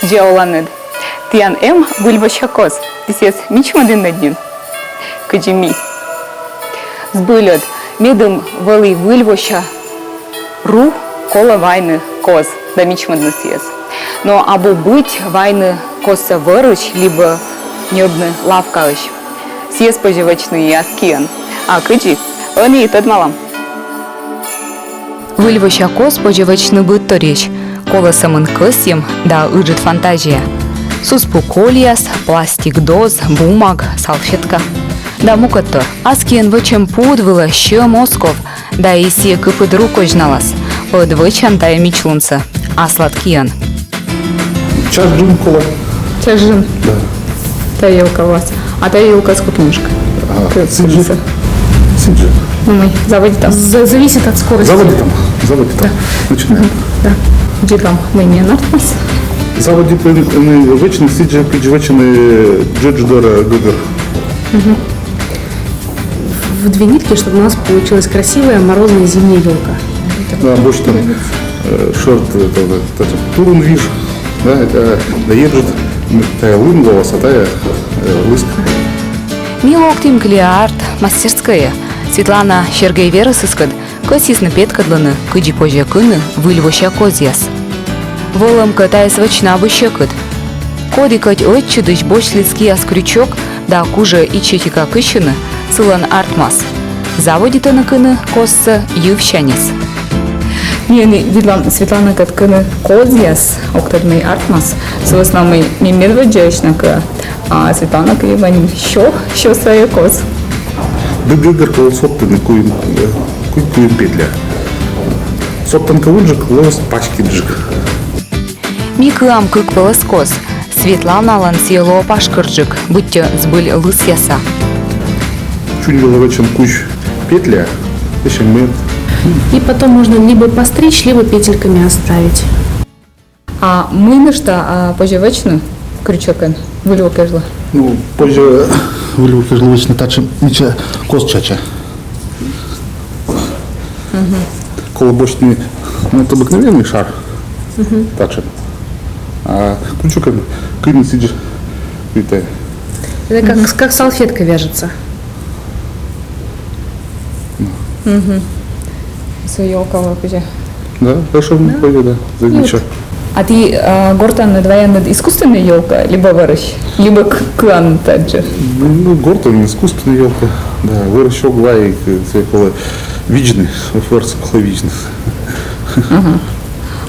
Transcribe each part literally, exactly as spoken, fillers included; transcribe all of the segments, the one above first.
Дзея оланныд. Тіян эм выльвося коз. Ті сійӧс мичмӧдінныд нин? Кыдзи ми. Збыль ӧд, медым вӧлі выльвося ру, колӧ вайны коз да мичмӧдны сійӧс. Но абу быть вайны козсӧ вӧрысь либӧ ньӧбны лавкаысь. Сійӧс позьӧ вӧчны и ас киӧн. А кыдзи? Ӧні и тӧдмалам. Выльвося коз позьӧ вӧчны быдторйысь. Колӧ сӧмын кӧсйӧм да ыджыд фантазия. Суспу кольяс, пластик доз, бумаг, салфетка. Да мукӧдтор. Ас киӧн вӧчӧм пуд вылӧ сьӧм оз ков, да и сійӧ кыпыд ру козьналас. Ӧд вӧчан тайӧ мичлунсӧ аслад киӧн. Час джын колӧ. Час джын? Да. Тайӧ ёлка вылас. А тайӧ ёлкаыс кутны, мыйкӧ? А, к-, сідзи. Сідзи. Ну, мый, заводитам. За-, зависит от скорости. Заводитам. Заводитам. Да. Начинаем. Мгм. Да. Дзигам, мый нин артмас. Заводитам, э, вӧчны сідзи, кыдз вӧчны, э, джӧдждӧра гӧгӧр. Мгм. В две нитки, чтобы у нас получилась красивая морозная зимняя елка. Да, босьтам, э, шӧрт, э, это, это, турун виж, да, это, да, еджыд, м, тайӧ лым лоас, а тайӧ, э, лыск. Ми локтім Клеарт мастерскӧйӧ. Светлана Сергей верӧсыскӧд кӧсйисны петкӧдлыны, кыдзи позьӧ кыны выльвося козъяс. Вӧлӧмкӧ, тайӧс вӧчны абу сьӧкыд. Коді кӧть ӧтчыдысь босьтліс киас крючок да кужӧ ичӧтика кысьыны, сылӧн артмас. Заводитӧны кыны козсӧ йывсяньыс. Ми ӧні видлам Светланакӧд кыны козъяс, ог тӧд, мый артмас. Сы вӧсна мый ми медводдзаысь на кыа, а Светлана кыйӧма нин сё, сё сайӧ коз. Ды гӧгӧр колӧ содтыны куим, э, куим, куим петля. Содтан кӧ унджык, лоас паськыдджык. Ми кыам кык пӧлӧс коз. Светланалӧн сійӧ лоӧ пашкырджык, быттьӧ збыль лысъяса. Чуньвылӧ вӧчам кузь петля, эшӧ мӧд. И потом можно либо постричь, либо петельками оставить. А мый нӧшта, а, позьӧ вӧчны крючокӧн выль во кежлӧ? Ну, позьӧ выль во кежлӧ вӧчны татшӧм мича коз чача. Мгм. Колӧ босьтны, ну, вот обыкновенный шар. Мгм. Татшӧм. А крючокӧн кыйны сідзи, кыйтӧ. Это как, мгм, как салфетка вяжется. Мгм. Со ёлка вылӧ кузя. Да, хорошо, да? Выходит, да. Заднича. А ті, а, гортанныд, ваянныд искусственнӧй ёлка, либӧ вӧрысь, либӧ к-, кыанныд тадзи? Ну, ну, гортан искусственнӧй ёлка, да, вӧрысь ог вай, к-, сійӧс колӧ видзны, вӧрсӧ колӧ видзны. Мгм.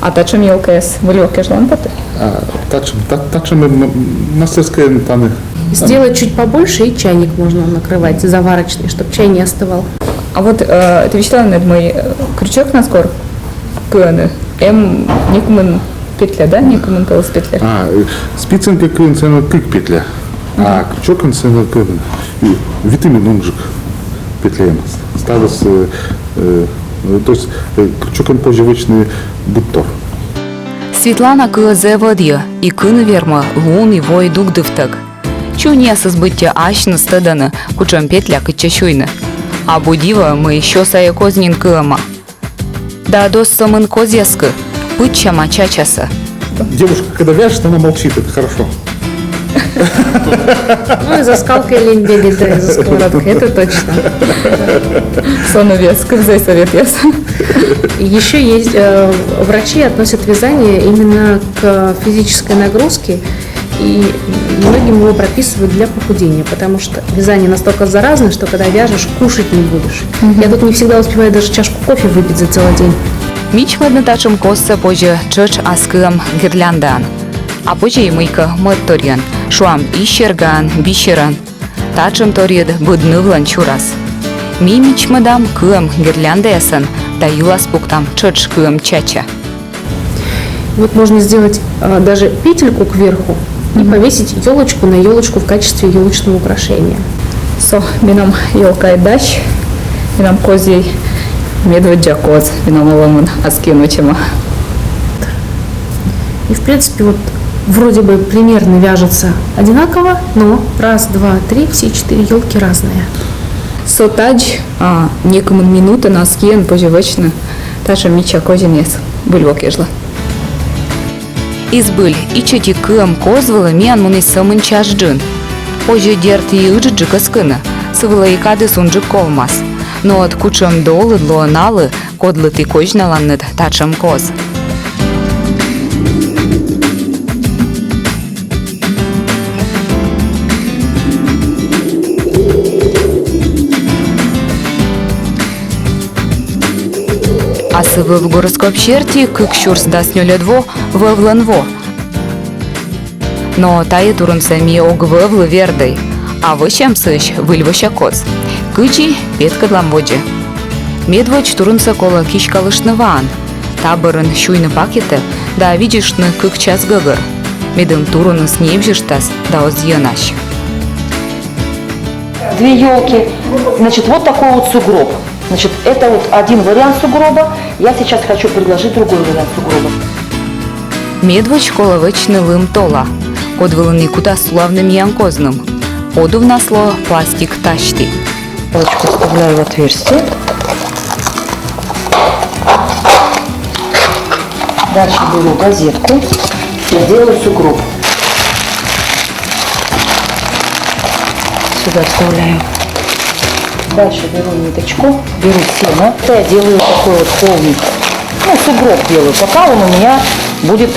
А татшӧм ёлкаяс выль во кежлӧ он пӧрты? А, татшӧм, та-, татшӧм м-, м-, мастерскӧйын тані. Сделать чуть побольше, и чайник можно накрывать заварочный, чтоб чай не остывал. А вот, э, ті висьталінныд, мый, э, крючокнас кор кыӧны, эм некымын петля, да? Некымын пӧлӧс петля. А, э, спицӧн кӧ кыны, сэн кык петля. А крючокӧн сэн кык, э, витымын унджык петля эмӧсь. Ставыс, э, э, то есть, э, крючокӧн позьӧ вӧчны быдтор. Светлана кыӧ зэв ӧдйӧ, и кыны вермӧ лун и вой дугдывтӧг. Чуньясыс быттьӧ асьныс тӧдӧны, кутшӧм петля кытчӧ сюйны. Абу дивӧ, мый сё сайӧ коз нин кыӧма. Да дос сӧмын козъяскӧд, пытчӧма чачасӧ. Девушка, когда вяжет, она молчит, это хорошо. Ну и за скалкой лень бегать, да, и за сковородкой, это точно. Со нин вес, кывзӧй советъяс. Еще есть, э, врачи относят вязание именно к физической нагрузке, и многим его прописывают для похудения, потому что вязание настолько заразно, что когда вяжешь, кушать не будешь. Мгм. Я тут не всегда успеваю даже чашку кофе выпить за целый день. Мичмӧдны татшӧм козсӧ позьӧ тшӧтш ас кыӧм гирляндаӧн. А позьӧ и мыйкӧ мӧдторйӧн, шуам, и сергаӧн, бисерӧн. Татшӧм торйыд быд нывлӧн сюрас. Ми мичмӧдам кыӧм гирляндаясӧн да йылас пуктам тшӧтш кыӧм чача. Вот можно сделать, а, даже петельку кверху и повесить ёлочку на ёлочку в качестве ёлочного украшения. Со менам ёлкаӧй дась, менам козйӧй Медводдза коз, менам олӧмын ас киын вӧчӧма. И, в принципе, вот вроде бы примерно вяжется одинаково, но раз, два, три, все четыре елки разные. Со тадз, а, некымын минутын ас киӧн позьӧ вӧчны татшӧм мича козинъяс Выль во кежлӧ. И збыль, ичӧтик кыӧм коз вылӧ миян муніс сӧмын час джын. Позьӧ, дерт, и ыджыдджык ӧскыны, сы вылӧ и кадыс унджык ковмас. Но ӧд кутшӧм долыд лоӧ налы, кодлы ті козьналанныд татшӧм коз. А сы вӧв гороскоп серти кык сюрс дас нёльӧд во вӧвлӧн во. Но тайӧ турунсӧ ми ог вӧвлы вердӧй, а вӧчам сыысь выльвося коз. Кыдзи, петкӧдлам водзӧ. Медводз турунсӧ колӧ киськалыштны ваӧн. Та бӧрын сюйны пакетӧ да видзыштны кык час гӧгӧр, медым туруныс небзьыштас да оз йӧнась. Две елки. Значит, вот такой вот сугроб. Значит, это вот один вариант сугроба. Я сейчас хочу предложить другой вариант сугроба. Медводз колӧ вӧчны лым тола, код вылын и кутас сулавны миян козным. Подувнас лоӧ пластик тасьті. Палочку вставляю в отверстие. Дальше беру газетку и делаю сугроб. Сюда вставляю. Дальше беру ниточку, беру сено. Я делаю такой вот холмик. Ну, сугроб делаю. Пока он у меня будет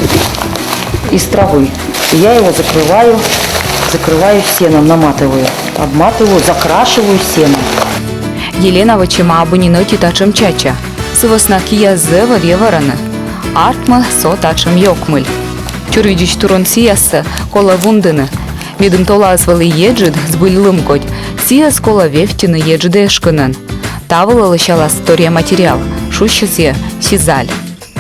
из травы. И я его закрываю, закрываю сеном, наматываю, обматываю, закрашиваю сеном. Елена вӧчӧма абу нин ӧти татшӧм чача. Сы вӧсна кияс зэв ӧдйӧ вӧрӧны. Артмӧ, со татшӧм ёкмыль. Чурвидзысь турун сіяссӧ колӧ вундыны. Медым толаыс вӧлі еджыд, збыль лым кодь, сійӧс колӧ вевттьыны еджыд эшкынӧн. Та вылӧ лӧсялас торъя материал, шусьӧ сійӧ сизаль.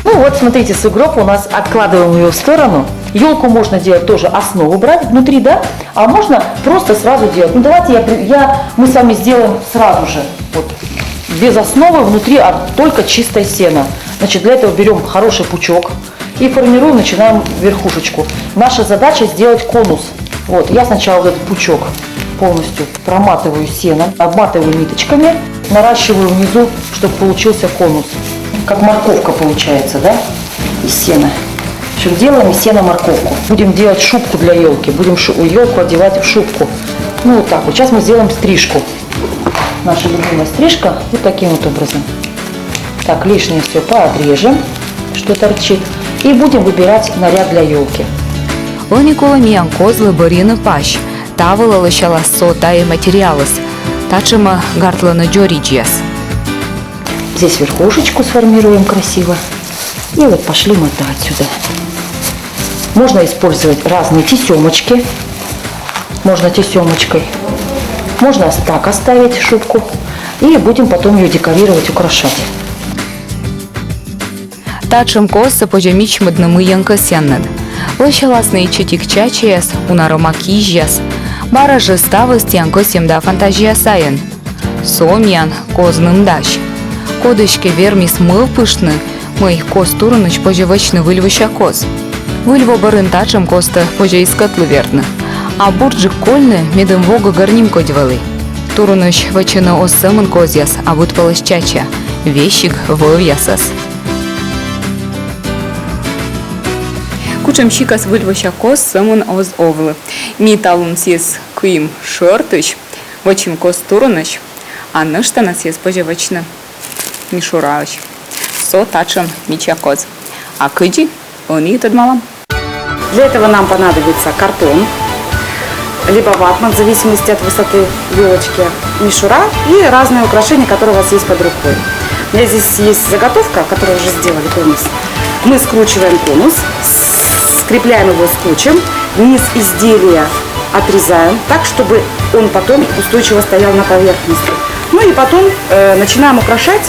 Ну вот, смотрите, сугроб у нас, откладываем его в сторону. Елку можно делать тоже, основу брать внутри, да? А можно просто сразу делать. Ну, давайте я, при- я, мы с вами сделаем сразу же. Вот. Без основы внутри, а только чистое сено. Значит, для этого берем хороший пучок и формируем, начинаем верхушечку. Наша задача сделать конус. Вот, я сначала вот этот пучок полностью проматываю сеном, обматываю ниточками, наращиваю внизу, чтобы получился конус. Как морковка получается, да, из сена. В общем, делаем из сена морковку. Будем делать шубку для елки. Будем елку одевать в шубку. Ну, вот так вот. Сейчас мы сделаем стрижку. Наша любимая стрижка. Вот таким вот образом. Так, лишнее все поотрежем, что торчит. И будем выбирать наряд для елки. Ӧні колӧ миян козлы бӧрйыны пась. Та вылӧ лӧсялас со тайӧ материалыс. Татшӧмӧ гартлӧны дзоридзьяс. Здесь верхушечку сформируем красиво. И вот пошли мотать сюда. Можно использовать разные тесемочки. Можно тесемочкой. Можно ос- так оставить шубку. И будем потом ее декорировать, украшать. Татшӧм козсӧ позьӧ мичмӧдны, мыйӧн кӧсъянныд. Лӧсяласны ичӧтик чачаяс, уна рома кизьяс. Бара жӧ ставыс тіян кӧсйӧм да фантазия сайын. Со миян козным дась. Кодӧскӧ вермис мӧвпыштны, мый коз турунысь позьӧ вӧчны выльвося коз. Выль во бӧрын татшӧм козтӧ позьӧ и скӧтлы вердны. А бурджык кольны, медым во гӧгӧр нимкодь вӧлі. Турунысь вӧчӧны оз сӧмын козъяс, а быдпӧлӧс чача. Весиг вӧвъясӧс. Кутшӧм сикас выльвося коз, сӧмын оз овлы. Ми талун сійӧс кыим шӧртысь, вӧчим коз турунысь, а нӧшта на сійӧс позьӧ вӧчны мишураысь. Со татшӧм мича коз. А кыдзи, ӧні тӧдмалам. Для этого нам понадобится картон, либо ватман, в зависимости от высоты елочки, мишура и разные украшения, которые у вас есть под рукой. У меня здесь есть заготовка, которую уже сделали конус. Мы скручиваем конус, с- скрепляем его скотчем, низ изделия отрезаем так, чтобы он потом устойчиво стоял на поверхности. Ну и потом э, начинаем украшать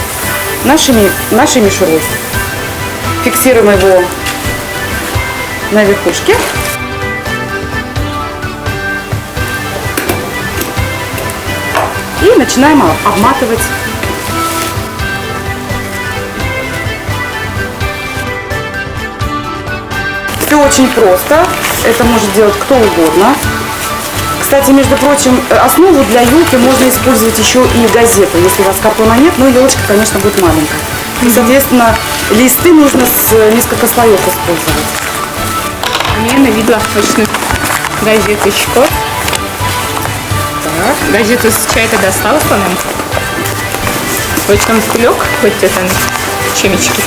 нашими, нашей мишурой. Фиксируем его на верхушке. И начинаем об- обматывать. Всё очень просто. Это может делать кто угодно. Кстати, между прочим, э, основу для елки можно использовать еще и газету, если у вас картона нет, но елочка, конечно, будет маленькая. И, соответственно, листы нужно с, э, несколько слоев использовать. Мені навідла вӧчны газеточку. Так, газету с чайта достала, по-моему. Вӧчам кулёк, вот это, семечки.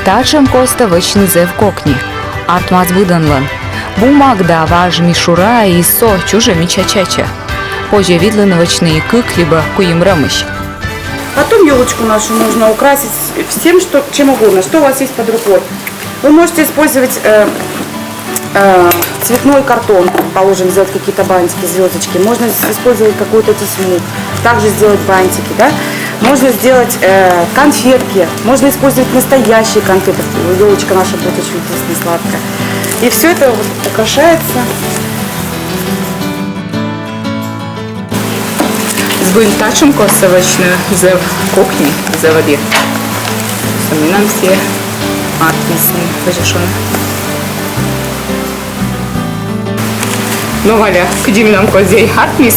Татшӧм костӧ вӧчны зэв кокни. Артмас быдӧнлӧн. Бумаг да важ мишура и со чужӧ мича чача. Позьӧ видлыны вӧчны и кык либӧ куим рӧмысь. Потом елочку нашу можно украсить всем, что, чем угодно, что у вас есть под рукой. Вы можете использовать э, э, цветной картон, положим, сделать какие-то бантики, звездочки. Можно с- использовать какую-то тесьму, также сделать бантики, да. Можно сделать э, конфетки, можно использовать настоящие конфеты. Елочка наша будет очень вкусная, сладкая. И все это вот украшается. Збыль, татшӧм костсӧ вӧчны зэв кокни, зэв ӧдйӧ. Менам сійӧ артмис нин, позьӧ шуны. Но, Валя, кыдзи менам козьӧй, артмис?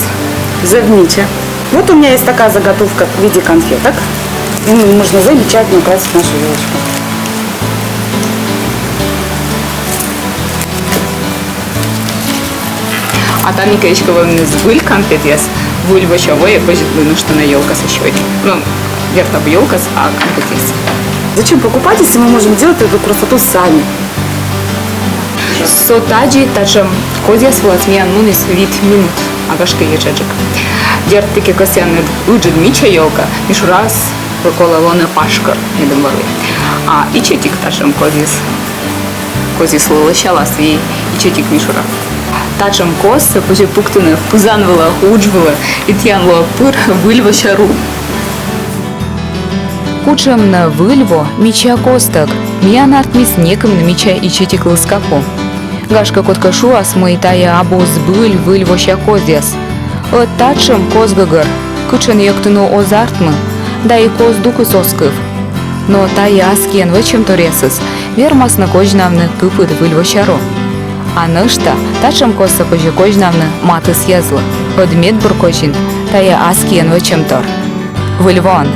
Зэв мича. Вот у меня есть такая заготовка в виде конфеток. И можно замечательно украсить нашу елочку. А тані кӧ эськӧ вӧвны збыль конфетъяс, выль вося воӧ позьӧ нӧшта на ёлкасӧ сёйны. Ну, дерт, абу ёлкасӧ, а конфетъяс. Зачем покупать, если мы можем делать эту красоту сами? Со тадзи, татшӧм козъяс вылас миян муніс вит минут, а гашкӧ, еджаджык. Дерт, ті кӧ кӧсъянныд ыджыд мича ёлка, мишураас колӧ лоны пашкыр, медым вӧлі. А ичӧтик татшӧм козйыс, козйыс лӧсялас и ичӧтик мишура. Татшӧм костсӧ позьӧ пуктыны пызан вылӧ, удж вылӧ, и тіян лоӧ пыр выль вося ру. Кутшӧм нӧ выль во, мича костӧг. Миян артмис некымын мича ичӧтик лыскапу. Гашкӧ, кодкӧ шуас, мый тайӧ абу збыль выль вося козъяс. Ӧд татшӧм коз гӧгӧр, кытшӧн йӧктыны оз артмы, да и коз дукыс оз кыв. Но тайӧ ас киӧн вӧчӧмторъясыс вермасны козьнавны кыпыд выль вося ру. А нӧшта татшӧм костсӧ позьӧ козьнавны матысъяслы. Ӧд медбур козин тайӧ ас киӧн вӧчӧмтор. Выль воӧн!